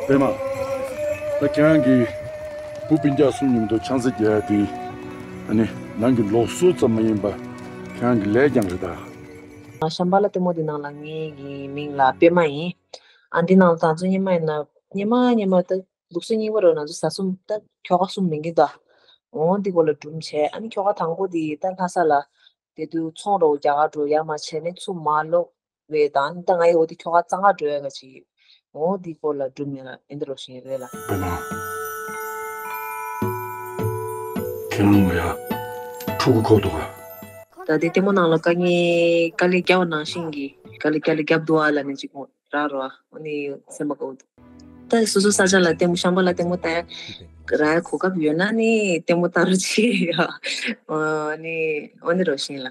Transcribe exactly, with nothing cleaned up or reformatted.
པདྨ། ད་ཁྱེད་རང་གི་བུ་སྤུན་ཀྱག་གསུམ་མཉམ་དུ་ཆང་ས་རྒྱག་ཡ་དེ། ཨ་ནི་ནང་གི་ལུགས་སྲོལ་ཙམ་མ་ཡིན་པ་ཁྱེད་རང་གི་ལས་ཀྱང་རེད་ད། ཤམ་བྷ་ལ་ལྟད་མོ་འདི་ནང་ལ་ངའི་གི་མིང་ལ་པདྨ་ཡིན། ཨ་འདི་ནང་ལ་ད་ཚོ་སྔོན་མ་ཡིན་ན་སྔོན་མ་སྔོན་མ་ད་ལུགས་སྲོལ་རྙིང་པ་རེད། ང་ཚོ་བཟའ་གསུམ་ད་ཁྱོ་ག་གསུམ་མིན་གྱི་ད། འོ་འདི་སྐོར་ལ་སྒྲུང་བྱས། ཨ་ནི་ཁྱོ་ག་དང་པོ་དེ་ད་ལྷ་ས་ལ་དེ་དུས་ཚོང་རོགས་རྒྱ་གར་འགྲོ་ཡ་མ་བྱས་ནས་ཚུར་མ་ལོག་བས་ད་ནི་ད་ང་ཡི་འོ་དེ་ཁྱོ་ག་གཙང་ཁ་འགྲོ་ཡ་ག་ཅིག་འོ་འདི་སྐོར་ལ་སྒྲུང་མེད་ལ་ཨེ་འདི་རོགས་ཤིང་རེད་ལ། པདྨ། ཁྱེད་རང་ང་ཡ་ཕྲུ་གུ་ཁོག་ཏུ་ག་ད་དེ་ལྟད་མོ་ནང་ལ་དཀའ་ངལ་དཀའ་ལས་བརྒྱབ་པ་ནང་བཞིན་གྱི་དཀའ་ལས་དཀའ་ལས་བརྒྱབ་འདུག་ཨ་ལ་ནི་ཅིག་ར་རོ་ཨ་ནི་སེམས་པ་དགའ་བོ་འདུག་ད་སོ་སོ་ས་ཆ་ལ་ལྟད་མོ་ཤམ་བྷ་ལ་ལྟད་མོ་ལྟ་ཡ་ར་གོ་སྐབས་ཡོད་ན་ནི་ལྟད་མོ་ལྟ་རོགས་བྱེད་ཡ། ཨ་ནི་ཨ་ནི་རོགས་ཤིང་ལ།